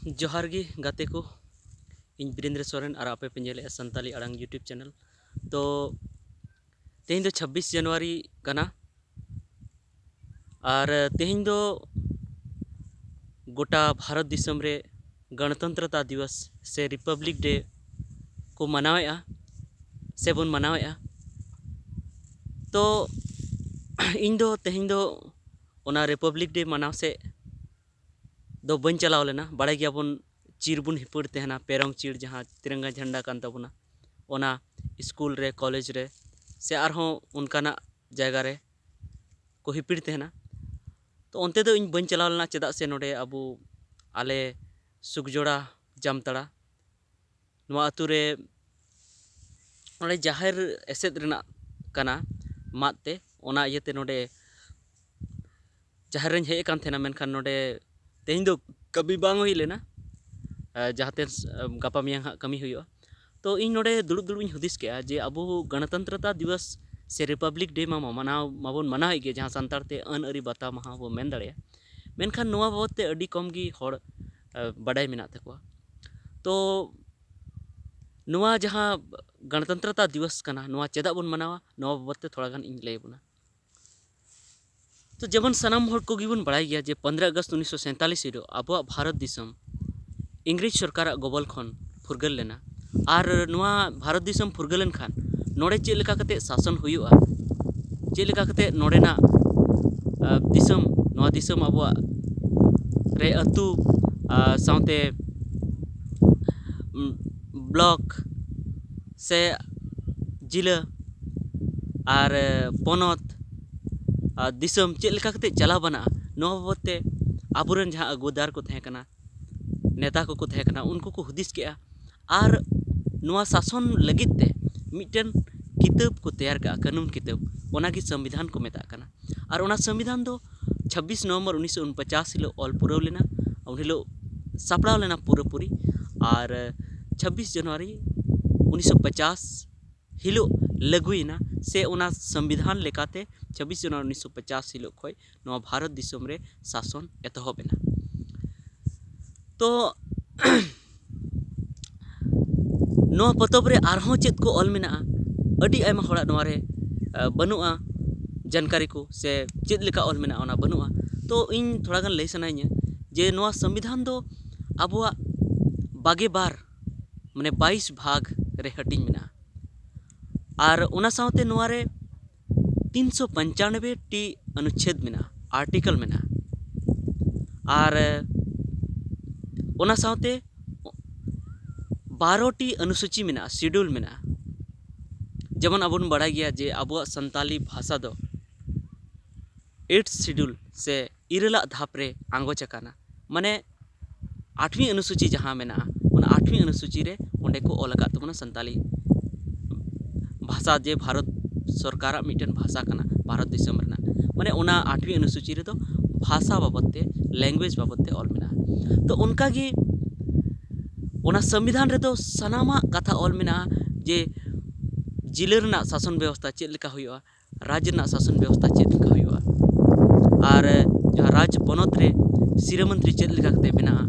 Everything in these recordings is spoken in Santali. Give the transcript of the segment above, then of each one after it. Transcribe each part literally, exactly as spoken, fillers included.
ᱡᱚᱦᱟᱨ ᱜᱮ ᱜᱟᱛᱮ ᱠᱚ, ᱤᱧ ᱵᱤᱨᱮᱱᱫᱨᱚ ᱥᱚᱨᱮᱱ ᱟᱨ ᱟᱯᱮ ᱯᱮ ᱧᱮᱞᱮᱫᱼᱟ ᱥᱟᱱᱛᱟᱞᱤ ᱟᱲᱟᱝ YouTube channel᱾ ᱛᱚ ᱛᱮᱦᱮᱧ ᱫᱚ ᱪᱷᱟᱵᱵᱤᱥ ᱡᱟᱱᱩᱣᱟᱨᱤ ᱠᱟᱱᱟ ᱟᱨ ᱛᱮᱦᱮᱧ ᱫᱚ ᱜᱚᱴᱟ ᱵᱷᱟᱨᱚᱛ ᱫᱤᱥᱚᱢ ᱨᱮ ᱜᱚᱱᱚᱛᱚᱱᱛᱨᱚᱛᱟ ᱫᱤᱵᱚᱥ ᱥᱮ Republic Day ᱠᱚ ᱢᱟᱱᱟᱣᱮᱫᱼᱟ ᱥᱮ ᱵᱚᱱ ᱢᱟᱱᱟᱣᱮᱫᱼᱟ᱾ ᱛᱚ ᱤᱧ ᱫᱚ ᱛᱮᱦᱮᱧ ᱫᱚ ᱚᱱᱟ Republic Day ᱢᱟᱱᱟᱣ ᱥᱮᱫ ᱫᱚ ᱵᱟᱹᱧ ᱪᱟᱞᱟᱣ ᱞᱮᱱᱟ᱾ ᱵᱟᱲᱟᱭ ᱜᱮᱭᱟᱵᱚᱱ, ᱪᱤᱨ ᱵᱚᱱ ᱦᱤᱯᱟᱹᱲ ᱛᱟᱦᱮᱱᱟ, ᱯᱮᱨᱚᱝ ᱪᱤᱨ, ᱡᱟᱦᱟᱸ ᱛᱤᱨᱚᱝᱜᱟ ᱡᱷᱟᱱᱰᱟ ᱠᱟᱱ ᱛᱟᱵᱚᱱᱟ, ᱚᱱᱟ ᱥᱠᱩᱞ ᱨᱮ, ᱠᱚᱞᱮᱡᱽ ᱨᱮ ᱥᱮ ᱟᱨᱦᱚᱸ ᱚᱱᱠᱟᱱᱟᱜ ᱡᱟᱭᱜᱟ ᱨᱮ ᱠᱚ ᱦᱤᱯᱤᱲ ᱛᱟᱦᱮᱱᱟ᱾ ᱛᱚ ᱚᱱᱛᱮ ᱫᱚ ᱤᱧ ᱵᱟᱹᱧ ᱪᱟᱞᱟᱣ ᱞᱮᱱᱟ, ᱪᱮᱫᱟᱜ ᱥᱮ ᱱᱚᱰᱮ ᱟᱵᱚ ᱟᱞᱮ ᱥᱩᱠᱡᱚᱲᱟ ᱡᱟᱢᱛᱟᱲᱟ ᱱᱚᱣᱟ ᱟᱹᱛᱩ ᱨᱮ ᱚᱸᱰᱮ ᱡᱟᱦᱮᱨ ᱮᱥᱮᱫ ᱨᱮᱱᱟᱜ ᱠᱟᱱᱟ ᱢᱟᱫ ᱛᱮ, ᱚᱱᱟ ᱤᱭᱟᱹᱛᱮ ᱱᱚᱰᱮ ᱡᱟᱦᱮᱨ ᱨᱮᱧ ᱦᱮᱡ ᱟᱠᱟᱱ ᱛᱟᱦᱮᱱᱟ, ᱢᱮᱱᱠᱷᱟᱱ ᱱᱚᱰᱮ ᱛᱮᱦᱮᱧ ᱫᱚ ᱠᱟᱹᱢᱤ ᱵᱟᱝ ᱦᱩᱭ ᱞᱮᱱᱟ᱾ ᱟᱨ ᱡᱟᱦᱟᱸ ᱛᱤᱥ, ᱟᱢ, ᱜᱟᱯᱟ ᱢᱮᱭᱟᱝ ᱦᱟᱸᱜ ᱠᱟᱹᱢᱤ ᱦᱩᱭᱩᱜᱼᱟ᱾ ᱛᱚ ᱤᱧ ᱱᱚᱰᱮ ᱫᱩᱲᱩᱵ ᱫᱩᱲᱩᱵ ᱤᱧ ᱦᱩᱫᱤᱥ ᱠᱮᱜᱼᱟ ᱡᱮ ᱟᱵᱚ ᱜᱚᱱᱚᱛᱚᱱᱛᱨᱚᱛᱟ ᱫᱤᱵᱚᱥ ᱥᱮ Republic Day ᱢᱟ ᱢᱟᱱᱟᱣ ᱢᱟᱵᱚᱱ ᱢᱟᱱᱟᱣᱮᱫ ᱜᱮ, ᱡᱟᱦᱟᱸ ᱥᱟᱱᱛᱟᱲ ᱛᱮ ᱟᱹᱱ ᱟᱹᱨᱤ ᱵᱟᱛᱟᱣ ᱢᱟᱦᱟ ᱵᱚ ᱢᱮᱱ ᱫᱟᱲᱮᱭᱟᱜᱼᱟ᱾ ᱢᱮᱱᱠᱷᱟᱱ ᱱᱚᱣᱟ ᱵᱟᱵᱚᱫ ᱛᱮ ᱟᱹᱰᱤ ᱠᱚᱢ ᱜᱮ ᱦᱚᱲ, ᱟ, ᱵᱟᱰᱟᱭ ᱢᱮᱱᱟᱜ ᱛᱟᱠᱚᱣᱟ᱾ ᱛᱚ ᱱᱚᱣᱟ ᱡᱟᱦᱟᱸ ᱜᱚᱱᱚᱛᱚᱱᱛᱨᱚᱛᱟ ᱫᱤᱵᱚᱥ ᱠᱟᱱᱟ, ᱱᱚᱣᱟ ᱪᱮᱫᱟᱜ ᱵᱚᱱ ᱢᱟᱱᱟᱣᱟ, ᱱᱚᱣᱟ ᱵᱟᱵᱚᱫ ᱛᱮ ᱛᱷᱚᱲᱟ ᱜᱟᱱ ᱤᱧ ᱞᱟᱹᱭ ᱟᱵᱚᱱᱟ᱾ ᱛᱚ ᱡᱮᱢᱚᱱ ᱥᱟᱱᱟᱢ ᱦᱚᱲ ᱠᱚᱜᱮ ᱵᱚᱱ ᱵᱟᱲᱟᱭ ᱜᱮᱭᱟ ᱡᱮ ᱯᱚᱱᱨᱚ ᱟᱜᱚᱥᱴ ᱩᱱᱤᱥᱥᱚ ᱥᱟᱭᱛᱟᱞᱤᱥ ᱦᱤᱞᱳᱜ ᱟᱵᱚᱣᱟᱜ ᱵᱷᱟᱨᱚᱛ ᱫᱤᱥᱚᱢ ᱤᱝᱨᱮᱡᱽ ᱥᱚᱨᱠᱟᱨᱟᱜ ᱜᱚᱵᱚᱞ ᱠᱷᱚᱱ ᱯᱷᱩᱨᱜᱟᱹᱞ ᱞᱮᱱᱟ᱾ ᱟᱨ ᱱᱚᱣᱟ ᱵᱷᱟᱨᱚᱛ ᱫᱤᱥᱚᱢ ᱯᱷᱩᱨᱜᱟᱹᱞ ᱮᱱ ᱠᱷᱟᱱ ᱱᱚᱰᱮ ᱪᱮᱫ ᱞᱮᱠᱟ ᱠᱟᱛᱮ ᱥᱟᱥᱚᱱ ᱦᱩᱭᱩᱜᱼᱟ, ᱪᱮᱫ ᱞᱮᱠᱟ ᱠᱟᱛᱮ ᱱᱚᱰᱮᱱᱟᱜ, ᱟ, ᱫᱤᱥᱚᱢ, ᱱᱚᱣᱟ ᱫᱤᱥᱚᱢ ᱟᱵᱚᱣᱟᱜ ᱨᱮ ᱟᱹᱛᱩ, ᱟ, ᱥᱟᱶᱛᱮ, ᱩᱢ, ᱵᱞᱚᱠ ᱥᱮ ᱡᱤᱞᱟᱹ ᱟᱨ ᱯᱚᱱᱚᱛ ᱟᱨ ᱫᱤᱥᱚᱢ ᱪᱮᱫ ᱞᱮᱠᱟ ᱠᱟᱛᱮ ᱪᱟᱞᱟᱣ ᱵᱟᱱᱟᱜᱼᱟ, ᱱᱚᱣᱟ ᱵᱟᱵᱚᱫ ᱛᱮ ᱟᱵᱚᱨᱮᱱ ᱡᱟᱦᱟᱸ ᱟᱹᱜᱩᱣᱟᱹᱫᱟᱨ ᱠᱚ ᱛᱟᱦᱮᱸ ᱠᱟᱱᱟ, ᱱᱮᱛᱟ ᱠᱚᱠᱚ ᱛᱟᱦᱮᱸ ᱠᱟᱱᱟ, ᱩᱱᱠᱩ ᱠᱚ ᱦᱩᱫᱤᱥ ᱠᱮᱜᱼᱟ᱾ ᱟᱨ ᱱᱚᱣᱟ ᱥᱟᱥᱚᱱ ᱞᱟᱹᱜᱤᱫ ᱛᱮ ᱢᱤᱫᱴᱮᱱ ᱠᱤᱛᱟᱹᱵ ᱠᱚ ᱛᱮᱭᱟᱨ ᱠᱟᱜᱼᱟ, ᱠᱟᱹᱱᱩᱱ ᱠᱤᱛᱟᱹᱵ, ᱚᱱᱟᱜᱮ ᱥᱚᱝᱵᱤᱫᱷᱟᱱ ᱠᱚ ᱢᱮᱛᱟᱜ ᱠᱟᱱᱟ᱾ ᱟᱨ ᱚᱱᱟ ᱥᱚᱝᱵᱤᱫᱷᱟᱱ ᱫᱚ ᱪᱷᱟᱵᱵᱤᱥ ᱱᱚᱵᱷᱮᱢᱵᱚᱨ ᱩᱱᱤᱥᱥᱚ ᱩᱱᱯᱚᱪᱟᱥ ᱦᱤᱞᱳᱜ ᱚᱞ ᱯᱩᱨᱟᱹᱣ ᱞᱮᱱᱟ, ᱩᱱ ᱦᱤᱞᱳᱜ ᱥᱟᱯᱲᱟᱣ ᱞᱮᱱᱟ ᱯᱩᱨᱟᱹᱯᱩᱨᱤ᱾ ᱟᱨ ᱪᱷᱟᱵᱵᱤᱥ ᱡᱟᱱᱩᱣᱟᱨᱤ ᱩᱱᱤᱥᱥᱚ ᱯᱚᱪᱟᱥ ᱦᱤᱞᱳᱜ ᱞᱟᱹᱜᱩᱭᱮᱱᱟ, ᱥᱮ ᱚᱱᱟ ᱥᱚᱝᱵᱤᱫᱷᱟᱱ ᱞᱮᱠᱟᱛᱮ ᱪᱷᱟᱵᱵᱤᱥ ᱡᱟᱱᱩᱣᱟᱨᱤ ᱩᱱᱤᱥᱥᱚ ᱯᱚᱪᱟᱥ ᱦᱤᱞᱳᱜ ᱠᱷᱚᱱ ᱱᱚᱣᱟ ᱵᱷᱟᱨᱚᱛ ᱫᱤᱥᱚᱢ ᱨᱮ ᱥᱟᱥᱚᱱ ᱮᱛᱚᱦᱚᱵ ᱮᱱᱟ᱾ ᱛᱚ ᱱᱚᱣᱟ ᱯᱚᱛᱚᱵ ᱨᱮ ᱟᱨᱦᱚᱸ ᱪᱮᱫ ᱠᱚ ᱚᱞ ᱢᱮᱱᱟᱜᱼᱟ? ᱟᱹᱰᱤ ᱟᱭᱢᱟ ᱦᱚᱲᱟᱜ ᱱᱚᱣᱟ ᱨᱮ ᱵᱟᱹᱱᱩᱜᱼᱟ ᱡᱟᱱᱠᱟᱨᱤ ᱠᱚ, ᱥᱮ ᱪᱮᱫ ᱞᱮᱠᱟ ᱚᱞ ᱢᱮᱱᱟᱜᱼᱟ ᱚᱱᱟ ᱵᱟᱹᱱᱩᱜᱼᱟ᱾ ᱛᱚ ᱤᱧ ᱛᱷᱚᱲᱟ ᱜᱟᱱ ᱞᱟᱹᱭ ᱥᱟᱱᱟᱭᱤᱧᱟᱹ ᱡᱮ ᱱᱚᱣᱟ ᱥᱚᱝᱵᱤᱫᱷᱟᱱ ᱫᱚ ᱟᱵᱚᱣᱟᱜ ᱵᱟᱜᱮ ᱵᱟᱨ, ᱢᱟᱱᱮ ᱵᱟᱭᱤᱥ ᱵᱷᱟᱜᱽ ᱨᱮ ᱦᱟᱹᱴᱤᱧ ᱢᱮᱱᱟᱜᱼᱟ᱾ ᱟᱨ ᱚᱱᱟ ᱥᱟᱶᱛᱮ ᱱᱚᱣᱟ ᱨᱮ ᱛᱤᱱᱥᱚ ᱯᱚᱧᱪᱟᱱᱚᱵᱵᱳᱭ ᱴᱤ ᱚᱱᱩᱪᱪᱷᱮᱫ ᱢᱮᱱᱟᱜᱼᱟ, ᱟᱨᱴᱤᱠᱮᱞ ᱢᱮᱱᱟᱜᱼᱟ᱾ ᱟᱨ ᱚᱱᱟ ᱥᱟᱶᱛᱮ ᱵᱟᱨᱚ ᱴᱤ ᱚᱱᱩᱥᱩᱪᱤ ᱢᱮᱱᱟᱜᱼᱟ, ᱥᱤᱰᱩᱞ ᱢᱮᱱᱟᱜᱼᱟ᱾ ᱡᱮᱢᱚᱱ ᱟᱵᱚ ᱵᱚᱱ ᱵᱟᱲᱟᱭ ᱜᱮᱭᱟ ᱡᱮ ᱟᱵᱚᱣᱟᱜ ᱥᱟᱱᱛᱟᱞᱤ ᱵᱷᱟᱥᱟ ᱫᱚ ᱮᱭᱤᱴ ᱥᱤᱰᱩᱞ ᱥᱮ ᱤᱨᱟᱹᱞᱟᱜ ᱫᱷᱟᱯ ᱨᱮ ᱟᱸᱜᱚᱪ ᱟᱠᱟᱱᱟ᱾ ᱢᱟᱱᱮ ᱟᱴᱷᱣᱤ ᱚᱱᱩᱥᱩᱪᱤ ᱡᱟᱦᱟᱸ ᱢᱮᱱᱟᱜᱼᱟ, ᱚᱱᱟ ᱟᱴᱷᱣᱤ ᱚᱱᱩᱥᱩᱪᱤ ᱨᱮ ᱚᱸᱰᱮ ᱠᱚ ᱚᱞ ᱟᱠᱟᱫ ᱛᱟᱵᱚᱱᱟ ᱥᱟᱱᱛᱟᱞᱤ ᱵᱷᱟᱥᱟ ᱡᱮ ᱵᱷᱟᱨᱚᱛ ᱥᱚᱨᱠᱟᱨᱟᱜ ᱢᱤᱫᱴᱮᱱ ᱵᱷᱟᱥᱟ ᱠᱟᱱᱟ ᱵᱷᱟᱨᱚᱛ ᱫᱤᱥᱚᱢ ᱨᱮᱱᱟᱜ᱾ ᱢᱟᱱᱮ ᱚᱱᱟ ᱟᱴᱷᱣᱤ ᱚᱱᱩᱥᱩᱪᱤ ᱨᱮᱫᱚ ᱵᱷᱟᱥᱟ ᱵᱟᱵᱚᱫ ᱛᱮ, ᱞᱮᱝᱜᱩᱭᱮᱡᱽ ᱵᱟᱵᱚᱫ ᱛᱮ ᱚᱞ ᱢᱮᱱᱟᱜᱼᱟ᱾ ᱛᱚ ᱚᱱᱠᱟᱜᱮ ᱚᱱᱟ ᱥᱚᱝᱵᱤᱫᱷᱟᱱ ᱨᱮᱫᱚ ᱥᱟᱱᱟᱢᱟᱜ ᱠᱟᱛᱷᱟ ᱚᱞ ᱢᱮᱱᱟᱜᱼᱟ ᱡᱮ ᱡᱤᱞᱟᱹ ᱨᱮᱱᱟᱜ ᱥᱟᱥᱚᱱ ᱵᱮᱵᱚᱥᱛᱷᱟ ᱪᱮᱫ ᱞᱮᱠᱟ ᱦᱩᱭᱩᱜᱼᱟ, ᱨᱟᱡᱽ ᱨᱮᱱᱟᱜ ᱥᱟᱥᱚᱱ ᱵᱮᱵᱚᱥᱛᱷᱟ ᱪᱮᱫ ᱞᱮᱠᱟ ᱦᱩᱭᱩᱜᱼᱟ, ᱟᱨ ᱡᱟᱦᱟᱸ ᱨᱟᱡᱽ ᱯᱚᱱᱚᱛ ᱨᱮ ᱥᱤᱨᱟᱹ ᱢᱚᱱᱛᱨᱤ ᱪᱮᱫ ᱞᱮᱠᱟ ᱠᱟᱛᱮ ᱵᱮᱱᱟᱜᱼᱟ,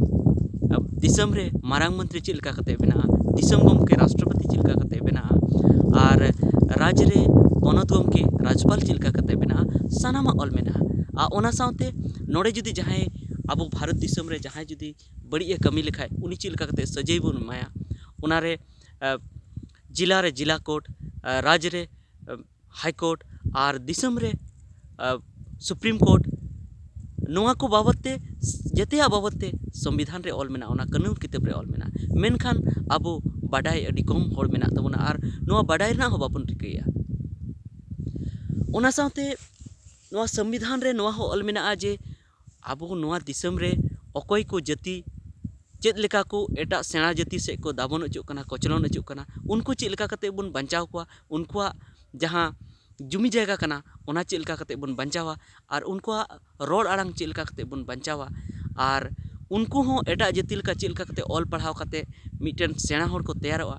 ᱫᱤᱥᱚᱢ ᱨᱮ ᱢᱟᱨᱟᱝ ᱢᱚᱱᱛᱨᱤ ᱪᱮᱫ ᱞᱮᱠᱟ ᱠᱟᱛᱮ ᱵᱮᱱᱟᱜᱼᱟ, ᱫᱤᱥᱚᱢ ᱜᱚᱢᱠᱮ ᱨᱟᱥᱴᱨᱚᱯᱚᱛᱤ ᱪᱮᱫ ᱞᱮᱠᱟ ᱠᱟᱛᱮ ᱵᱮᱱᱟᱜᱼᱟ, ᱟᱨ ᱨᱟᱡᱽ ᱨᱮ ᱯᱚᱱᱚᱛ ᱜᱚᱢᱠᱮ ᱨᱟᱡᱽᱯᱟᱞ ᱪᱮᱫ ᱞᱮᱠᱟ ᱠᱟᱛᱮ ᱵᱮᱱᱟᱜᱼᱟ, ᱥᱟᱱᱟᱢᱟᱜ ᱚᱞ ᱢᱮᱱᱟᱜᱼᱟ᱾ ᱟᱨ ᱚᱱᱟ ᱥᱟᱶᱛᱮ ᱱᱚᱰᱮ ᱡᱩᱫᱤ ᱡᱟᱦᱟᱸᱭ ᱟᱵᱚ ᱵᱷᱟᱨᱚᱛ ᱫᱤᱥᱚᱢ ᱨᱮ ᱡᱟᱦᱟᱸᱭ ᱡᱩᱫᱤ ᱵᱟᱹᱲᱤᱡ ᱮ ᱠᱟᱹᱢᱤ ᱞᱮᱠᱷᱟᱡ ᱩᱱᱤ ᱪᱮᱫ ᱞᱮᱠᱟ ᱠᱟᱛᱮ ᱥᱟᱹᱡᱟᱹᱭ ᱵᱚᱱ ᱮᱢᱟᱭᱟ, ᱚᱱᱟᱨᱮ ᱡᱮᱞᱟ ᱨᱮ ᱡᱮᱞᱟ ᱠᱳᱨᱴ, ᱨᱟᱡᱽ ᱨᱮ ᱦᱟᱭ ᱠᱳᱨᱴ ᱟᱨ ᱫᱤᱥᱚᱢ ᱨᱮ ᱥᱩᱯᱨᱤᱢ ᱠᱳᱨᱴ, ᱱᱚᱣᱟ ᱠᱚ ᱵᱟᱵᱚᱫ ᱛᱮ, ᱡᱮᱛᱮᱭᱟᱜ ᱵᱟᱵᱚᱫ ᱛᱮ ᱥᱚᱝᱵᱤᱫᱷᱟᱱ ᱨᱮ ᱚᱞ ᱢᱮᱱᱟᱜᱼᱟ, ᱚᱱᱟ ᱠᱟᱹᱱᱩᱱ ᱠᱤᱛᱟᱹᱵ ᱨᱮ ᱚᱞ ᱢᱮᱱᱟᱜᱼᱟ᱾ ᱢᱮᱱᱠᱷᱟᱱ ᱟᱵᱚ ᱵᱟᱰᱟᱭ ᱟᱹᱰᱤ ᱠᱚᱢ ᱦᱚᱲ ᱢᱮᱱᱟᱜ ᱛᱟᱵᱚᱱᱟ ᱟᱨ ᱱᱚᱣᱟ ᱵᱟᱰᱟᱭ ᱨᱮᱱᱟᱜ ᱦᱚᱸ ᱵᱟᱵᱚᱱ ᱨᱤᱠᱟᱹᱭᱟ᱾ ᱚᱱᱟ ᱥᱟᱶᱛᱮ ᱱᱚᱣᱟ ᱥᱚᱝᱵᱤᱫᱷᱟᱱ ᱨᱮ ᱱᱚᱣᱟ ᱦᱚᱸ ᱚᱞ ᱢᱮᱱᱟᱜᱼᱟ ᱡᱮ ᱟᱵᱚ ᱱᱚᱣᱟ ᱫᱤᱥᱚᱢ ᱨᱮ ᱚᱠᱚᱭ ᱠᱚ ᱡᱟᱹᱛᱤ ᱪᱮᱫ ᱞᱮᱠᱟ ᱠᱚ ᱮᱴᱟᱜ ᱥᱮᱬᱟ ᱡᱟᱹᱛᱤ ᱥᱮᱫ ᱠᱚ ᱫᱟᱵᱚᱱ ᱚᱪᱚᱜ ᱠᱟᱱᱟ, ᱠᱚᱪᱞᱚᱱ ᱚᱪᱚᱜ ᱠᱟᱱᱟ, ᱩᱱᱠᱩ ᱪᱮᱫ ᱞᱮᱠᱟ ᱠᱟᱛᱮ ᱵᱚᱱ ᱵᱟᱧᱪᱟᱣ ᱠᱚᱣᱟ, ᱩᱱᱠᱩᱣᱟᱜ ᱡᱟᱦᱟᱸ ᱡᱩᱢᱤ ᱡᱟᱭᱜᱟ ᱠᱟᱱᱟ ᱚᱱᱟ ᱪᱮᱫ ᱞᱮᱠᱟ ᱠᱟᱛᱮ ᱵᱚᱱ ᱵᱟᱧᱪᱟᱣᱟ, ᱟᱨ ᱩᱱᱠᱩᱣᱟᱜ ᱨᱚᱲ ᱟᱲᱟᱝ ᱪᱮᱫ ᱞᱮᱠᱟ ᱠᱟᱛᱮ ᱵᱚᱱ ᱵᱟᱧᱪᱟᱣᱟ, ᱟᱨ ᱩᱱᱠᱩ ᱦᱚᱸ ᱮᱴᱟᱜ ᱡᱟᱹᱛᱤ ᱞᱮᱠᱟ ᱪᱮᱫ ᱞᱮᱠᱟ ᱠᱟᱛᱮ ᱚᱞ ᱯᱟᱲᱦᱟᱣ ᱠᱟᱛᱮ ᱢᱤᱫᱴᱮᱱ ᱥᱮᱬᱟ ᱦᱚᱲ ᱠᱚ ᱛᱮᱭᱟᱨᱚᱜᱼᱟ,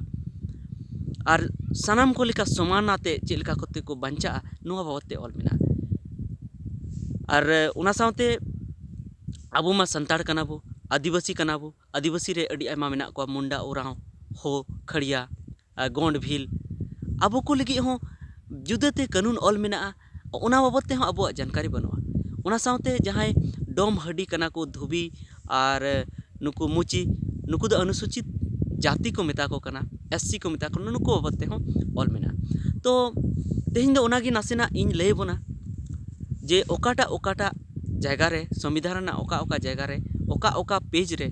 ᱟᱨ ᱥᱟᱱᱟᱢ ᱠᱚ ᱞᱮᱠᱟ ᱥᱚᱢᱟᱱ ᱟᱛᱮ ᱪᱮᱫ ᱞᱮᱠᱟ ᱠᱟᱛᱮ ᱠᱚ ᱵᱟᱧᱪᱟᱜᱼᱟ, ᱱᱚᱣᱟ ᱵᱟᱵᱚᱫ ᱛᱮ ᱚᱞ ᱢᱮᱱᱟᱜᱼᱟ᱾ ᱟᱨ ᱚᱱᱟ ᱥᱟᱶᱛᱮ ᱟᱵᱚ ᱢᱟ ᱥᱟᱱᱛᱟᱲ ᱠᱟᱱᱟ ᱵᱚ, ᱟᱹᱫᱤᱵᱟᱹᱥᱤ ᱠᱟᱱᱟ ᱵᱚ, ᱟᱹᱫᱤᱵᱟᱹᱥᱤ ᱨᱮ ᱟᱹᱰᱤ ᱟᱭᱢᱟ ᱢᱮᱱᱟᱜ ᱠᱚᱣᱟ, ᱢᱩᱱᱰᱟ, ᱳᱨᱟᱸᱣ, ᱦᱳ, ᱠᱷᱟᱲᱤᱭᱟ, ᱟᱨ ᱜᱚᱸᱰ, ᱵᱷᱤᱞ, ᱟᱵᱚ ᱠᱚ ᱞᱟᱹᱜᱤᱫ ᱦᱚᱸ ᱡᱩᱫᱟᱹᱛᱮ ᱠᱟᱹᱱᱩᱱ ᱚᱞ ᱢᱮᱱᱟᱜᱼᱟ᱾ ᱚᱱᱟ ᱵᱟᱵᱚᱫ ᱛᱮᱦᱚᱸ ᱟᱵᱚᱣᱟᱜ ᱡᱟᱱᱠᱟᱨᱤ ᱵᱟᱹᱱᱩᱜᱼᱟ᱾ ᱚᱱᱟ ᱥᱟᱶᱛᱮ ᱡᱟᱦᱟᱸᱭ ᱰᱚᱢ, ᱦᱟᱹᱰᱤ ᱠᱟᱱᱟ ᱠᱚ, ᱫᱷᱩᱵᱤ ᱟᱨ ᱱᱩᱠᱩ ᱢᱩᱪᱤ, ᱱᱩᱠᱩ ᱫᱚ ᱚᱱᱩᱥᱩᱪᱤᱛ ᱡᱟᱹᱛᱤ ᱠᱚ ᱢᱮᱛᱟ ᱠᱚ ᱠᱟᱱᱟ, ᱮᱥ ᱥᱤ ᱠᱚ ᱢᱮᱛᱟ ᱠᱚ ᱠᱟᱱᱟ, ᱱᱩᱠᱩ ᱵᱟᱵᱚᱫ ᱛᱮᱦᱚᱸ ᱚᱞ ᱢᱮᱱᱟᱜᱼᱟ᱾ ᱛᱚ ᱛᱮᱦᱮᱧ ᱫᱚ ᱚᱱᱟᱜᱮ ᱱᱟᱥᱮᱱᱟᱜ ᱤᱧ ᱞᱟᱹᱭ ᱟᱵᱚᱱᱟ ᱡᱮ ᱚᱠᱟᱴᱟᱜ ᱚᱠᱟᱴᱟᱜ ᱡᱟᱭᱜᱟ ᱨᱮ, ᱥᱚᱝᱵᱤᱫᱷᱟᱱ ᱨᱮᱱᱟᱜ ᱚᱠᱟ ᱚᱠᱟ ᱡᱟᱭᱜᱟ ᱨᱮ, ᱚᱠᱟ ᱚᱠᱟ ᱯᱮᱡᱽ ᱨᱮ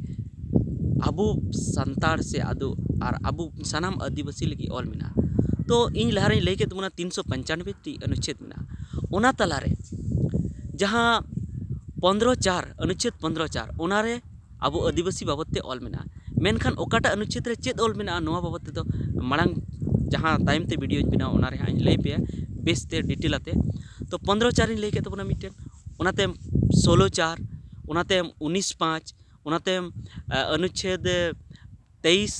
ᱟᱵᱚ ᱥᱟᱱᱛᱟᱲ ᱥᱮ ᱟᱫᱚ ᱟᱨ ᱟᱵᱚ ᱥᱟᱱᱟᱢ ᱟᱹᱫᱤᱵᱟᱹᱥᱤ ᱞᱟᱹᱜᱤᱫ ᱚᱞ ᱢᱮᱱᱟᱜᱼᱟ᱾ ᱛᱚ ᱤᱧ ᱞᱟᱦᱟᱨᱮᱧ ᱞᱟᱹᱭ ᱠᱮᱫ ᱛᱟᱵᱚᱱᱟ ᱛᱤᱱᱥᱚ ᱯᱚᱧᱪᱟᱱᱵᱵᱳᱭ ᱴᱤ ᱚᱱᱩᱪᱪᱷᱮᱫ ᱢᱮᱱᱟᱜᱼᱟ᱾ ᱚᱱᱟ ᱛᱟᱞᱟᱨᱮ ᱡᱟᱦᱟᱸ ᱯᱚᱱᱫᱽᱨᱚ ᱪᱟᱨ, ᱚᱱᱩᱪᱪᱷᱮᱫ ᱯᱚᱱᱫᱽᱨᱚ ᱪᱟᱨ, ᱚᱱᱟᱨᱮ ᱟᱵᱚ ᱟᱹᱫᱤᱵᱟᱹᱥᱤ ᱵᱟᱵᱚᱫ ᱛᱮ ᱚᱞ ᱢᱮᱱᱟᱜᱼᱟ᱾ ᱢᱮᱱᱠᱷᱟᱱ ᱚᱠᱟᱴᱟᱜ ᱚᱱᱩᱪᱪᱷᱮᱫ ᱨᱮ ᱪᱮᱫ ᱚᱞ ᱢᱮᱱᱟᱜᱼᱟ, ᱱᱚᱣᱟ ᱵᱟᱵᱚᱫ ᱛᱮᱫᱚ ᱢᱟᱲᱟᱝ ᱡᱟᱦᱟᱸ ᱛᱟᱭᱚᱢ ᱛᱮ ᱵᱷᱤᱰᱤᱭᱳᱧ ᱵᱮᱱᱟᱣᱟ, ᱚᱱᱟ ᱨᱮ ᱦᱟᱸᱜ ᱤᱧ ᱞᱟᱹᱭ ᱯᱮᱭᱟ ᱵᱮᱥ ᱛᱮ, ᱰᱤᱴᱮᱞ ᱟᱛᱮ᱾ ᱛᱚ ᱯᱚᱱᱫᱽᱨᱚ ᱪᱟᱨ ᱤᱧ ᱞᱟᱹᱭ ᱠᱮᱫ ᱛᱟᱵᱚᱱᱟ ᱢᱤᱫᱴᱮᱱ, ᱚᱱᱟᱛᱮ ᱥᱳᱞᱳ ᱪᱟᱨ, ᱚᱱᱟᱛᱮ ᱩᱱᱤᱥ ᱯᱟᱸᱪ, ᱚᱱᱟᱛᱮ ᱟᱹᱱᱩᱪᱪᱷᱮᱫ ᱛᱮᱭᱤᱥ,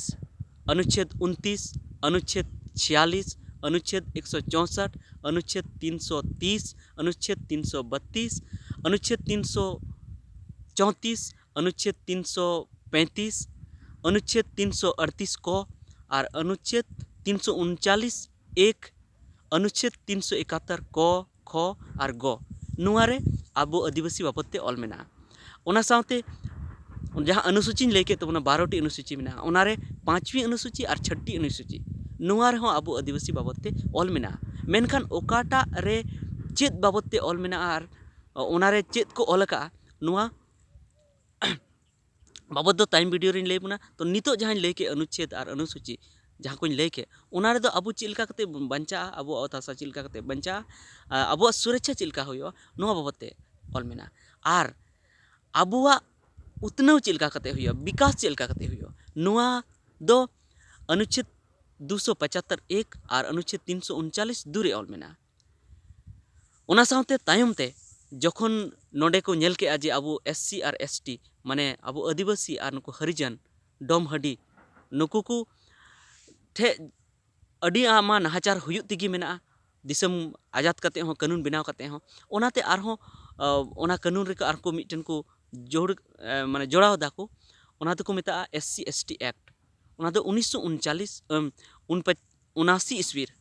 ᱚᱱᱩᱪᱪᱷᱮᱫ ᱩᱱᱛᱤᱥ, ᱚᱱᱩᱪᱪᱷᱮᱫ ᱪᱷᱤᱭᱟᱞᱤᱥ, ᱚᱱᱩᱪᱪᱷᱮᱫ ᱮᱠᱥᱚ ᱪᱳᱥᱚᱴ, ᱚᱱᱩᱪᱪᱷᱮᱫ ᱛᱤᱱᱥᱚ ᱛᱤᱥ, ᱚᱱᱩᱪᱪᱷᱮᱫ ᱛᱤᱱᱥᱚ ᱵᱟᱛᱤᱥ, ᱚᱱᱩᱪᱪᱷᱮᱫ ᱛᱤᱱᱥᱚ ᱪᱳᱛᱤᱥ, ᱚᱱᱩᱪᱪᱷᱮᱫ ᱛᱤᱱᱥᱚ ᱯᱮᱸᱛᱤᱥ, ᱚᱱᱩᱪᱪᱷᱮᱫ ᱛᱤᱱᱥᱚ ᱟᱴᱛᱤᱥ ᱠᱚ ᱟᱨ ᱚᱱᱩᱪᱪᱷᱮᱫ ᱛᱤᱱᱥᱚ ᱩᱱᱪᱟᱞᱤᱥ ᱮᱠ, ᱚᱱᱩᱪᱪᱷᱮᱫ ᱛᱤᱱᱥᱚ ᱮᱠᱟᱛᱛᱳᱨ ᱠᱚ, ᱠᱷᱚ ᱟᱨ ᱜᱚ᱾ ᱱᱚᱣᱟ ᱨᱮ ᱟᱵᱚ ᱟᱹᱫᱤᱵᱟᱹᱥᱤ ᱵᱟᱵᱚᱫ ᱛᱮ ᱚᱞ ᱢᱮᱱᱟᱜᱼᱟ᱾ ᱚᱱᱟ ᱥᱟᱶᱛᱮ ᱡᱟᱦᱟᱸ ᱚᱱᱩᱥᱩᱪᱤᱧ ᱞᱟᱹᱭ ᱠᱮᱫ ᱛᱟᱵᱚᱱᱟ, ᱵᱟᱨᱚ ᱴᱤ ᱚᱱᱩᱥᱩᱪᱤ ᱢᱮᱱᱟᱜᱼᱟ, ᱚᱱᱟᱨᱮ ᱯᱟᱸᱪᱣᱤ ᱚᱱᱩᱥᱩᱪᱤ ᱟᱨ ᱪᱷᱚᱴᱤ ᱚᱱᱩᱥᱩᱪᱤ, ᱱᱚᱣᱟ ᱨᱮᱦᱚᱸ ᱟᱵᱚ ᱟᱹᱫᱤᱵᱟᱹᱥᱤ ᱵᱟᱵᱚᱫ ᱛᱮ ᱚᱞ ᱢᱮᱱᱟᱜᱼᱟ᱾ ᱢᱮᱱᱠᱷᱟᱱ ᱚᱠᱟᱴᱟᱜ ᱨᱮ ᱪᱮᱫ ᱵᱟᱵᱚᱫ ᱛᱮ ᱚᱞ ᱢᱮᱱᱟᱜᱼᱟ ᱟᱨ ᱚᱱᱟᱨᱮ ᱪᱮᱫ ᱠᱚ ᱚᱞ ᱟᱠᱟᱫᱼᱟ, ᱱᱚᱣᱟ ᱵᱟᱵᱚᱫ ᱫᱚ ᱛᱟᱭᱚᱢ ᱵᱷᱤᱰᱤᱭᱳ ᱨᱤᱧ ᱞᱟᱹᱭ ᱟᱵᱚᱱᱟ᱾ ᱛᱚ ᱱᱤᱛᱚᱜ ᱡᱟᱦᱟᱸᱧ ᱞᱟᱹᱭ ᱠᱮᱫ ᱚᱱᱩᱪᱪᱷᱮᱫ ᱟᱨ ᱚᱱᱩᱥᱩᱪᱤ, ᱡᱟᱦᱟᱸ ᱠᱚᱧ ᱞᱟᱹᱭ ᱠᱮᱫ, ᱚᱱᱟ ᱨᱮᱫᱚ ᱟᱵᱚ ᱪᱮᱫ ᱞᱮᱠᱟ ᱠᱟᱛᱮ ᱵᱟᱧᱪᱟᱜᱼᱟ, ᱟᱵᱚᱣᱟᱜ ᱚᱛ ᱦᱟᱥᱟ ᱪᱮᱫ ᱞᱮᱠᱟ ᱠᱟᱛᱮ ᱵᱟᱧᱪᱟᱜᱼᱟ, ᱟᱨ ᱟᱵᱚᱣᱟᱜ ᱥᱩᱨᱚᱠᱪᱷᱟ ᱪᱮᱫ ᱞᱮᱠᱟ ᱦᱩᱭᱩᱜᱼᱟ, ᱱᱚᱣᱟ ᱵᱟᱵᱚᱫ ᱛᱮ ᱚᱞ ᱢᱮᱱᱟᱜᱼᱟ᱾ ᱟᱨ ᱟᱵᱚᱣᱟᱜ ᱩᱛᱱᱟᱹᱣ ᱪᱮᱫ ᱞᱮᱠᱟ ᱠᱟᱛᱮ ᱦᱩᱭᱩᱜᱼᱟ, ᱵᱤᱠᱟᱥ ᱪᱮᱫ ᱞᱮᱠᱟ ᱠᱟᱛᱮ ᱦᱩᱭᱩᱜᱼᱟ, ᱱᱚᱣᱟ ᱫᱚ ᱚᱱᱩᱪᱪᱷᱮᱫ ᱫᱩᱥᱚ ᱯᱚᱸᱪᱟᱛᱛᱳᱨ ᱮᱠ ᱟᱨ ᱚᱱᱩᱪᱪᱷᱮᱫ ᱛᱤᱱᱥᱚ ᱩᱱᱪᱟᱞᱤᱥ ᱫᱩ ᱨᱮ ᱚᱞ ᱢᱮᱱᱟᱜᱼᱟ᱾ ᱚᱱᱟ ᱥᱟᱶᱛᱮ ᱛᱟᱭᱚᱢ ᱛᱮ ᱡᱚᱠᱷᱚᱱ ᱱᱚᱰᱮ ᱠᱚ ᱧᱮᱞ ᱠᱮᱜᱼᱟ ᱡᱮ ᱟᱵᱚ ᱮᱥ ᱥᱤ ᱟᱨ ᱮᱥ ᱴᱤ, ᱢᱟᱱᱮ ᱟᱵᱚ ᱟᱹᱫᱤᱵᱟᱹᱥᱤ ᱟᱨ ᱱᱩᱠᱩ ᱦᱟᱹᱨᱤᱡᱟᱱ, ᱰᱚᱢ ᱦᱟᱹᱰᱤ, ᱱᱩᱠᱩ ᱠᱚ ᱴᱷᱮᱡ ᱟᱹᱰᱤ ᱟᱭᱢᱟ ᱱᱟᱦᱟᱪᱟᱨ ᱦᱩᱭᱩᱜ ᱛᱮᱜᱮ ᱢᱮᱱᱟᱜᱼᱟ, ᱫᱤᱥᱚᱢ ᱟᱡᱟᱫ ᱠᱟᱛᱮ ᱦᱚᱸ, ᱠᱟᱹᱱᱩᱱ ᱵᱮᱱᱟᱣ ᱠᱟᱛᱮ ᱦᱚᱸ᱾ ᱚᱱᱟᱛᱮ ᱟᱨᱦᱚᱸ, ᱟᱸ, ᱚᱱᱟ ᱠᱟᱹᱱᱩᱱ ᱨᱮᱠᱚ ᱟᱨᱦᱚᱸ ᱠᱚ ᱢᱤᱫᱴᱮᱱ ᱠᱚ ᱡᱳᱲ ᱮ, ᱢᱟᱱᱮ ᱡᱚᱲᱟᱣ ᱫᱟᱠᱚ, ᱚᱱᱟ ᱫᱚᱠᱚ ᱢᱮᱛᱟᱜᱼᱟ S C S T act. ᱚᱱᱟ ᱫᱚ ᱩᱱᱤᱥᱥᱚ ᱩᱱᱪᱟᱞᱤᱥ ᱮᱢ, ᱩᱱᱯᱟᱪ-, ᱩᱱᱟᱥᱤ ᱤᱥᱣᱤ ᱨᱮ,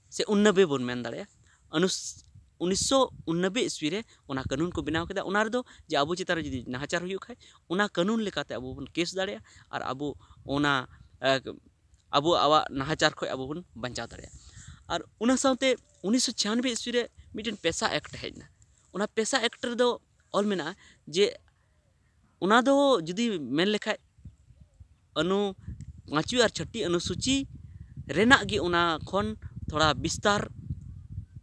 ᱥᱮ ᱩᱱᱱᱚᱵᱵᱳᱭ ᱵᱚᱱ ᱢᱮᱱ ᱫᱟᱲᱮᱭᱟᱜᱼᱟ, ᱩᱱᱤᱥ-, ᱩᱱᱤᱥᱥᱚ ᱩᱱᱱᱚᱵᱵᱳᱭ ᱤᱥᱣᱤ ᱨᱮ ᱚᱱᱟ ᱠᱟᱹᱱᱩᱱ ᱠᱚ ᱵᱮᱱᱟᱣ ᱠᱮᱫᱟ᱾ ᱚᱱᱟ ᱨᱮᱫᱚ ᱡᱮ ᱟᱵᱚ ᱪᱮᱛᱟᱱ ᱨᱮ ᱡᱩᱫᱤ ᱱᱟᱦᱟᱪᱟᱨ ᱦᱩᱭᱩᱜ ᱠᱷᱟᱡ, ᱚᱱᱟ ᱠᱟᱹᱱᱩᱱ ᱞᱮᱠᱟᱛᱮ ᱟᱵᱚ ᱵᱚᱱ ᱠᱮᱥ ᱫᱟᱲᱮᱭᱟᱜᱼᱟ ᱟᱨ ᱟᱵᱚ ᱚᱱᱟ, ᱮ, ᱟᱵᱚ ᱟᱵᱚᱣᱟᱜ ᱱᱟᱦᱟᱪᱟᱨ ᱠᱷᱚᱡ ᱟᱵᱚ ᱵᱚᱱ ᱵᱟᱧᱪᱟᱣ ᱫᱟᱲᱮᱭᱟᱜᱼᱟ᱾ ᱟᱨ ᱚᱱᱟ ᱥᱟᱶᱛᱮ ᱩᱱᱤᱥᱥᱚ ᱪᱷᱤᱭᱟᱱᱚᱵᱵᱳᱭ ᱤᱥᱣᱤ ᱨᱮ ᱢᱤᱫᱴᱮᱱ ᱯᱮᱥᱟ ᱮᱠᱴ ᱦᱮᱡ ᱮᱱᱟ᱾ ᱚᱱᱟ ᱯᱮᱥᱟ ᱮᱠᱴ ᱨᱮᱫᱚ ᱚᱞ ᱢᱮᱱᱟᱜᱼᱟ ᱡᱮ ᱚᱱᱟ ᱫᱚ ᱡᱩᱫᱤ ᱢᱮᱱ ᱞᱮᱠᱷᱟᱡ ᱚᱱᱩ-, ᱯᱟᱸᱪᱣᱤ ᱟᱨ ᱪᱷᱚᱴᱤ ᱚᱱᱩᱥᱩᱪᱤ ᱨᱮᱱᱟᱜ ᱜᱮ ᱚᱱᱟ ᱠᱷᱚᱱ ᱛᱷᱚᱲᱟ ᱵᱤᱥᱛᱟᱨ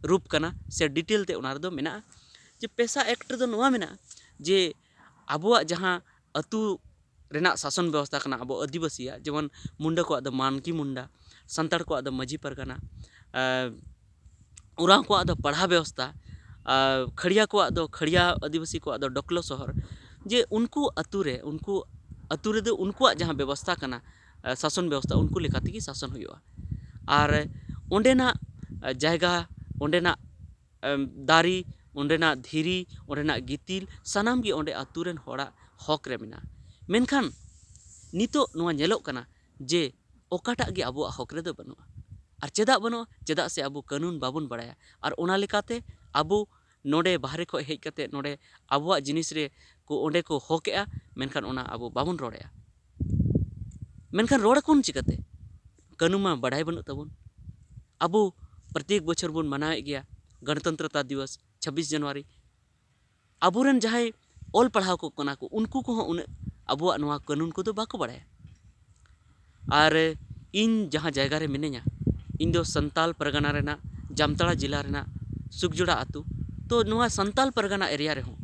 ᱨᱩᱯ ᱠᱟᱱᱟ ᱥᱮ ᱰᱤᱴᱮᱞ ᱛᱮ ᱚᱱᱟ ᱨᱮᱫᱚ ᱢᱮᱱᱟᱜᱼᱟ᱾ ᱡᱮ ᱯᱮᱥᱟ ᱮᱠᱴ ᱨᱮᱫᱚ ᱱᱚᱣᱟ ᱢᱮᱱᱟᱜᱼᱟ ᱡᱮ ᱟᱵᱚᱣᱟᱜ ᱡᱟᱦᱟᱸ ᱟᱹᱛᱩ ᱨᱮᱱᱟᱜ ᱥᱟᱥᱚᱱ ᱵᱮᱵᱚᱥᱛᱷᱟ ᱠᱟᱱᱟ ᱟᱵᱚ ᱟᱹᱫᱤᱵᱟᱹᱥᱤᱭᱟᱜ, ᱡᱮᱢᱚᱱ ᱢᱩᱱᱰᱟᱹ ᱠᱚᱣᱟᱜ ᱫᱚ ᱢᱟᱱᱠᱤ ᱢᱩᱱᱰᱟ, ᱥᱟᱱᱛᱟᱲ ᱠᱚᱣᱟᱜ ᱫᱚ ᱢᱟᱹᱡᱷᱤ ᱯᱟᱨᱜᱟᱱᱟ, ᱟᱨ ᱳᱨᱟᱸᱣ ᱠᱚᱣᱟᱜ ᱫᱚ ᱯᱟᱲᱦᱟᱣ ᱵᱮᱵᱚᱥᱛᱷᱟ, ᱟᱨ ᱠᱷᱟᱹᱲᱭᱟ ᱠᱚᱣᱟᱜ ᱫᱚ, ᱠᱷᱟᱹᱲᱭᱟ ᱟᱹᱫᱤᱵᱟᱹᱥᱤ ᱠᱚᱣᱟᱜ ᱫᱚ ᱰᱚᱠᱞᱚ ᱥᱚᱦᱚᱨ, ᱡᱮ ᱩᱱᱠᱩ ᱟᱹᱛᱩ ᱨᱮ, ᱩᱱᱠᱩ ᱟᱹᱛᱩ ᱨᱮᱫᱚ ᱩᱱᱠᱩᱣᱟᱜ ᱡᱟᱦᱟᱸ ᱵᱮᱵᱚᱥᱛᱷᱟ ᱠᱟᱱᱟ, ᱥᱟᱥᱚᱱ ᱵᱮᱵᱚᱥᱛᱷᱟ, ᱩᱱᱠᱩ ᱞᱮᱠᱟ ᱛᱮᱜᱮ ᱥᱟᱥᱚᱱ ᱦᱩᱭᱩᱜᱼᱟ᱾ ᱟᱨ ᱚᱸᱰᱮᱱᱟᱜ ᱡᱟᱭᱜᱟ, ᱚᱸᱰᱮᱱᱟᱜ ᱮᱢ, ᱫᱟᱨᱮ, ᱚᱸᱰᱮᱱᱟᱜ ᱫᱷᱤᱨᱤ, ᱚᱸᱰᱮᱱᱟᱜ ᱜᱤᱛᱤᱞ, ᱥᱟᱱᱟᱢ ᱜᱮ ᱚᱸᱰᱮ ᱟᱹᱛᱩ ᱨᱮᱱ ᱦᱚᱲᱟᱜ ᱦᱚᱠ ᱨᱮ ᱢᱮᱱᱟᱜᱼᱟ᱾ ᱢᱮᱱᱠᱷᱟᱱ ᱱᱤᱛᱚᱜ ᱱᱚᱣᱟ ᱧᱮᱞᱚᱜ ᱠᱟᱱᱟ ᱡᱮ ᱚᱠᱟᱴᱟᱜ ᱜᱮ ᱟᱵᱚᱣᱟᱜ ᱦᱚᱠ ᱨᱮᱫᱚ ᱵᱟᱹᱱᱩᱜᱼᱟ᱾ ᱟᱨ ᱪᱮᱫᱟᱜ ᱵᱟᱹᱱᱩᱜᱼᱟ? ᱪᱮᱫᱟᱜ ᱥᱮ ᱟᱵᱚ ᱠᱟᱹᱱᱩᱱ ᱵᱟᱵᱚᱱ ᱵᱟᱲᱟᱭᱟ᱾ ᱟᱨ ᱚᱱᱟ ᱞᱮᱠᱟᱛᱮ ᱟᱵᱚ ᱱᱚᱰᱮ ᱵᱟᱦᱨᱮ ᱠᱷᱚᱱ ᱦᱮᱡ ᱠᱟᱛᱮ ᱱᱚᱰᱮ ᱟᱵᱚᱣᱟᱜ ᱡᱤᱱᱤᱥ ᱨᱮ ᱠᱚ, ᱚᱸᱰᱮ ᱠᱚ ᱦᱚᱠᱮᱜᱼᱟ, ᱢᱮᱱᱠᱷᱟᱱ ᱚᱱᱟ ᱟᱵᱚ ᱵᱟᱵᱚᱱ ᱨᱚᱲᱮᱜᱼᱟ᱾ ᱢᱮᱱᱠᱷᱟᱱ ᱨᱚᱲ ᱟᱠᱚ ᱪᱤᱠᱟᱹᱛᱮ? ᱠᱟᱹᱱᱩᱱ ᱢᱟ ᱵᱟᱰᱟᱭ ᱵᱟᱹᱱᱩᱜ ᱛᱟᱵᱚᱱ᱾ ᱟᱵᱚ ᱯᱨᱚᱛᱮᱠ ᱵᱚᱪᱷᱚᱨ ᱵᱚᱱ ᱢᱟᱱᱟᱣᱮᱫ ᱜᱮᱭᱟ ᱜᱚᱱᱚᱛᱚᱱᱛᱨᱚᱛᱟ ᱫᱤᱵᱚᱥ, ᱪᱷᱟᱵᱵᱤᱥ ᱡᱟᱱᱩᱣᱟᱨᱤ᱾ ᱟᱵᱚᱨᱮᱱ ᱡᱟᱦᱟᱸᱭ ᱚᱞ ᱯᱟᱲᱦᱟᱣ ᱠᱚ ᱠᱟᱱᱟ ᱠᱚ, ᱩᱱᱠᱩ ᱠᱚᱦᱚᱸ ᱩᱱᱟᱹᱜ ᱟᱵᱚᱣᱟᱜ ᱱᱚᱣᱟ ᱠᱟᱹᱱᱩᱱ ᱠᱚᱫᱚ ᱵᱟᱠᱚ ᱵᱟᱲᱟᱭᱟ᱾ ᱟᱨ ᱤᱧ ᱡᱟᱦᱟᱸ ᱡᱟᱭᱜᱟ ᱨᱮ ᱢᱤᱱᱟᱹᱧᱟ, ᱤᱧ ᱫᱚ ᱥᱟᱱᱛᱟᱞ ᱯᱟᱨᱜᱟᱱᱟ ᱨᱮᱱᱟᱜ, ᱡᱟᱢᱛᱟᱲᱟ ᱡᱮᱞᱟ ᱨᱮᱱᱟᱜ ᱥᱩᱠᱡᱚᱲᱟ ᱟᱹᱛᱩ᱾ ᱛᱚ ᱱᱚᱣᱟ ᱥᱟᱱᱛᱟᱞ ᱯᱟᱨᱜᱟᱱᱟ ᱮᱨᱤᱭᱟ ᱨᱮᱦᱚᱸ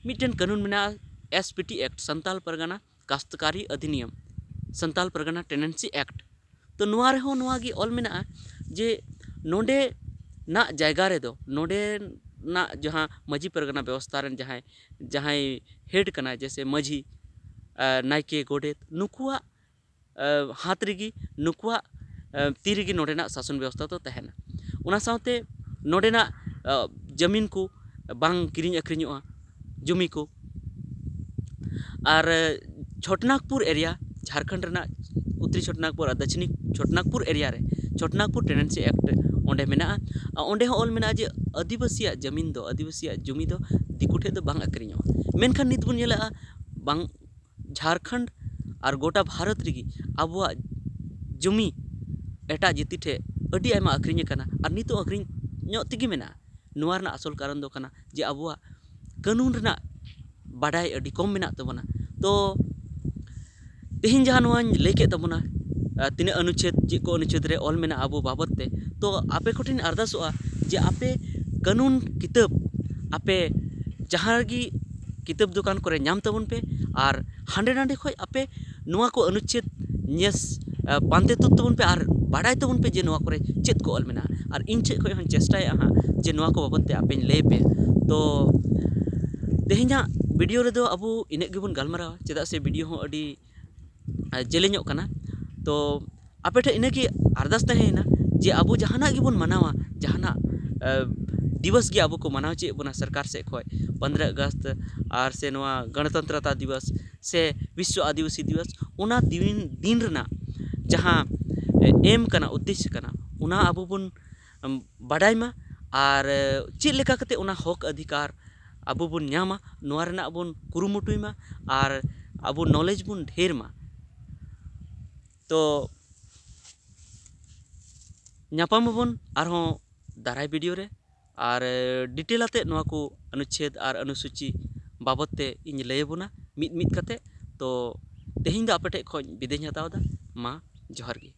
ᱢᱤᱫᱴᱮᱱ ᱠᱟᱹᱱᱩᱱ ᱢᱮᱱᱟᱜᱼᱟ, S P T act, Santal Pargana ᱠᱟᱥᱛᱠᱟᱨᱤ ᱚᱫᱷᱤᱱᱤᱭᱚᱢ, ᱥᱟᱱᱛᱟᱞ ᱯᱟᱨᱜᱟᱱᱟ ᱴᱮᱱᱰᱮᱱᱥᱤ ᱮᱠᱴ᱾ ᱛᱚ ᱱᱚᱣᱟ ᱨᱮᱦᱚᱸ ᱱᱚᱣᱟ ᱜᱮ ᱚᱞ ᱢᱮᱱᱟᱜᱼᱟ ᱡᱮ ᱱᱚᱰᱮᱱᱟᱜ ᱡᱟᱭᱜᱟ ᱨᱮᱫᱚ, ᱱᱚᱰᱮᱱᱟᱜ ᱡᱟᱦᱟᱸ ᱢᱟᱹᱡᱷᱤ ᱯᱟᱨᱜᱟᱱᱟ ᱵᱮᱵᱚᱥᱛᱷᱟ ᱨᱮᱱ ᱡᱟᱦᱟᱸᱭ, ᱡᱟᱦᱟᱸᱭ ᱦᱮᱰ ᱠᱟᱱᱟᱭ, ᱡᱮᱭᱥᱮ ᱢᱟᱹᱡᱷᱤ, ᱟᱨ ᱱᱟᱭᱠᱮ, ᱜᱚᱰᱮᱛ, ᱱᱩᱠᱩᱣᱟᱜ, ᱟᱨ, ᱦᱟᱛ ᱨᱮᱜᱮ, ᱱᱩᱠᱩᱣᱟᱜ, ᱟᱨ, ᱛᱤ ᱨᱮᱜᱮ ᱱᱚᱰᱮᱱᱟᱜ ᱥᱟᱥᱚᱱ ᱵᱮᱵᱚᱥᱛᱷᱟ ᱫᱚ ᱛᱟᱦᱮᱱᱟ᱾ ᱚᱱᱟ ᱥᱟᱶᱛᱮ ᱱᱚᱰᱮᱱᱟᱜ, ᱟᱨ, ᱡᱟᱹᱢᱤᱱ ᱠᱚ ᱵᱟᱝ ᱠᱤᱨᱤᱧ ᱟᱹᱠᱷᱨᱤᱧᱚᱜᱼᱟ᱾ ᱡᱩᱢᱤ ᱠᱚ᱾ ᱟᱨ ᱪᱷᱳᱴᱱᱟᱜᱽᱯᱩᱨ ᱮᱨᱤᱭᱟ, ᱡᱷᱟᱲᱠᱷᱚᱸᱰ ᱨᱮᱱᱟᱜ ᱩᱛᱛᱚᱨᱤ ᱪᱷᱳᱴᱱᱟᱜᱽᱯᱩᱨ ᱟᱨ ᱫᱚᱠᱷᱤᱱᱤ ᱪᱷᱳᱴᱱᱟᱜᱽᱯᱩᱨ ᱮᱨᱤᱭᱟ ᱨᱮ ᱪᱷᱳᱴᱱᱟᱜᱽᱯᱩᱨ ᱴᱮᱱᱮᱱᱥᱤ ᱮᱠᱴ ᱚᱸᱰᱮ ᱢᱮᱱᱟᱜᱼᱟ᱾ ᱟᱨ ᱚᱸᱰᱮ ᱦᱚᱸ ᱚᱞ ᱢᱮᱱᱟᱜᱼᱟ ᱡᱮ ᱟᱹᱫᱤᱵᱟᱹᱥᱤᱭᱟᱜ ᱡᱟᱹᱢᱤᱱ ᱫᱚ, ᱟᱹᱫᱤᱵᱟᱹᱥᱤᱭᱟᱜ ᱡᱩᱢᱤ ᱫᱚ ᱫᱤᱠᱩ ᱴᱷᱮᱱ ᱫᱚ ᱵᱟᱝ ᱟᱹᱠᱷᱨᱤᱧᱚᱜᱼᱟ᱾ ᱢᱮᱱᱠᱷᱟᱱ ᱱᱤᱛ ᱵᱚᱱ ᱧᱮᱞᱮᱜᱼᱟ, ᱵᱟᱝ, ᱡᱷᱟᱲᱠᱷᱚᱸᱰ ᱟᱨ ᱜᱚᱴᱟ ᱵᱷᱟᱨᱚᱛ ᱨᱮᱜᱮ ᱟᱵᱚᱣᱟᱜ ᱡᱩᱢᱤ ᱮᱴᱟᱜ ᱡᱟᱹᱛᱤ ᱴᱷᱮᱱ ᱟᱹᱰᱤ ᱟᱭᱢᱟ ᱟᱹᱠᱷᱨᱤᱧ ᱟᱠᱟᱱᱟ ᱟᱨ ᱱᱤᱛᱚᱜ ᱟᱹᱠᱷᱨᱤᱧᱚᱜ ᱛᱮᱜᱮ ᱢᱮᱱᱟᱜᱼᱟ᱾ ᱱᱚᱣᱟ ᱨᱮᱱᱟᱜ ᱟᱥᱚᱞ ᱠᱟᱨᱚᱱ ᱫᱚ ᱠᱟᱱᱟ ᱡᱮ ᱟᱵᱚᱣᱟᱜ ᱠᱟᱹᱱᱩᱱ ᱨᱮᱱᱟᱜ ᱵᱟᱰᱟᱭ ᱟᱹᱰᱤ ᱠᱚᱢ ᱢᱮᱱᱟᱜ ᱛᱟᱵᱚᱱᱟ᱾ ᱛᱚ ᱛᱮᱦᱮᱧ ᱡᱟᱦᱟᱸ ᱱᱚᱣᱟᱧ ᱞᱟᱹᱭ ᱠᱮᱫ ᱛᱟᱵᱚᱱᱟ, ᱟᱨ ᱛᱤᱱᱟᱹᱜ ᱚᱱᱩᱪᱷᱮᱫ, ᱪᱮᱫ ᱠᱚ ᱚᱱᱩᱪᱷᱮᱫ ᱨᱮ ᱚᱞ ᱢᱮᱱᱟᱜᱼᱟ ᱟᱵᱚ ᱵᱟᱵᱚᱛ ᱛᱮ, ᱛᱚ ᱟᱯᱮ ᱠᱚᱴᱷᱮᱱ ᱟᱨᱫᱟᱥᱚᱜᱼᱟ ᱡᱮ ᱟᱯᱮ ᱠᱟᱹᱱᱩᱱ ᱠᱤᱛᱟᱹᱵ ᱟᱯᱮ ᱡᱟᱦᱟᱸ ᱨᱮᱜᱮ ᱠᱤᱛᱟᱹᱵ ᱫᱚᱠᱟᱱ ᱠᱚᱨᱮ ᱧᱟᱢ ᱛᱟᱵᱚᱱ ᱯᱮ, ᱟᱨ ᱦᱟᱸᱰᱮ ᱱᱟᱰᱮ ᱠᱷᱚᱱ ᱟᱯᱮ ᱱᱚᱣᱟ ᱠᱚ ᱚᱱᱩᱪᱷᱮᱫ ᱧᱮᱥ, ᱟ, ᱯᱟᱱᱛᱮ ᱛᱩᱫ ᱛᱟᱵᱚᱱ ᱯᱮ ᱟᱨ ᱵᱟᱰᱟᱭ ᱛᱟᱵᱚᱱ ᱯᱮ ᱡᱮ ᱱᱚᱣᱟ ᱠᱚᱨᱮ ᱪᱮᱫ ᱠᱚ ᱚᱞ ᱢᱮᱱᱟᱜᱼᱟ᱾ ᱟᱨ ᱤᱧ ᱴᱷᱮᱡ ᱠᱷᱚᱱ ᱦᱚᱸᱧ ᱪᱮᱥᱴᱟᱭᱟ ᱦᱟᱸᱜ ᱡᱮ ᱱᱚᱣᱟ ᱠᱚ ᱵᱟᱵᱚᱛ ᱛᱮ ᱟᱯᱮᱧ ᱞᱟᱹᱭ ᱯᱮ᱾ ᱛᱚ ᱛᱮᱦᱮᱧᱟᱜ ᱵᱷᱤᱰᱤᱭᱳ ᱨᱮᱫᱚ ᱟᱵᱚ ᱤᱱᱟᱹᱜ ᱜᱮᱵᱚᱱ ᱜᱟᱞᱢᱟᱨᱟᱣᱟ, ᱪᱮᱫᱟᱜ ᱥᱮ ᱵᱷᱤᱰᱤᱭᱳ ᱦᱚᱸ ᱟᱹᱰᱤ, ᱟ, ᱡᱮᱞᱮᱧᱚᱜ ᱠᱟᱱᱟ᱾ ᱛᱚ ᱟᱯᱮ ᱴᱷᱮᱱ ᱤᱱᱟᱹᱜᱮ ᱟᱨᱫᱟᱥ ᱛᱟᱦᱮᱸᱭᱮᱱᱟ ᱡᱮ ᱟᱵᱚ ᱡᱟᱦᱟᱱᱟᱜ ᱜᱮᱵᱚᱱ ᱢᱟᱱᱟᱣᱟ, ᱡᱟᱦᱟᱱᱟᱜ, ᱟ, ᱫᱤᱵᱚᱥ ᱜᱮ ᱟᱵᱚ ᱠᱚ ᱢᱟᱱᱟᱣ ᱦᱚᱪᱚᱭᱮᱫ ᱵᱚᱱᱟ ᱥᱚᱨᱠᱟᱨ ᱥᱮᱫ ᱠᱷᱚᱱ, ᱯᱚᱱᱫᱽᱨᱚ ᱟᱜᱚᱥᱴ ᱟᱨ ᱥᱮ ᱱᱚᱣᱟ ᱜᱚᱱᱚᱛᱚᱱᱛᱨᱚᱛᱟ ᱫᱤᱵᱚᱥ ᱥᱮ ᱵᱤᱥᱥᱚ ᱟᱹᱫᱤᱵᱟᱹᱥᱤ ᱫᱤᱵᱚᱥ, ᱚᱱᱟ ᱫᱤᱱ, ᱫᱤᱱ ᱨᱮᱱᱟᱜ ᱡᱟᱦᱟᱸ, ᱮ, ᱮᱢ ᱠᱟᱱᱟ, ᱩᱫᱽᱫᱮᱥᱥᱚ ᱠᱟᱱᱟ, ᱚᱱᱟ ᱟᱵᱚ ᱵᱚᱱ, ᱮᱢ, ᱵᱟᱰᱟᱭ ᱢᱟ᱾ ᱟᱨ, ᱮ, ᱪᱮᱫ ᱞᱮᱠᱟ ᱠᱟᱛᱮ ᱚᱱᱟ ᱦᱚᱠ ᱚᱫᱷᱤᱠᱟᱨ ᱟᱵᱚ ᱵᱚᱱ ᱧᱟᱢᱟ, ᱱᱚᱣᱟ ᱨᱮᱱᱟᱜ ᱵᱚᱱ ᱠᱩᱨᱩᱢᱩᱴᱩᱭ ᱢᱟ ᱟᱨ ᱟᱵᱚ ᱱᱚᱞᱮᱡᱽ ᱵᱚᱱ ᱰᱷᱮᱨ ᱢᱟ᱾ ᱛᱚ ᱧᱟᱯᱟᱢ ᱟᱵᱚᱱ ᱟᱨᱦᱚᱸ ᱫᱟᱨᱟᱭ ᱵᱷᱤᱰᱤᱭᱳ ᱨᱮ, ᱟᱨ ᱰᱤᱴᱮᱞ ᱟᱛᱮ ᱱᱚᱣᱟ ᱠᱚ ᱚᱱᱩᱪᱷᱮᱫ ᱟᱨ ᱚᱱᱩᱥᱩᱪᱤ ᱵᱟᱵᱚᱛ ᱛᱮ ᱤᱧ ᱞᱟᱹᱭ ᱟᱵᱚᱱᱟ ᱢᱤᱫ ᱢᱤᱫ ᱠᱟᱛᱮ᱾ ᱛᱚ ᱛᱮᱦᱮᱧ ᱫᱚ ᱟᱯᱮ ᱴᱷᱮᱡ ᱠᱷᱚᱱ ᱵᱤᱫᱟᱹᱭ ᱤᱧ ᱦᱟᱛᱟᱣ ᱮᱫᱟ᱾ ᱢᱟ ᱡᱚᱦᱟᱨ ᱜᱮ᱾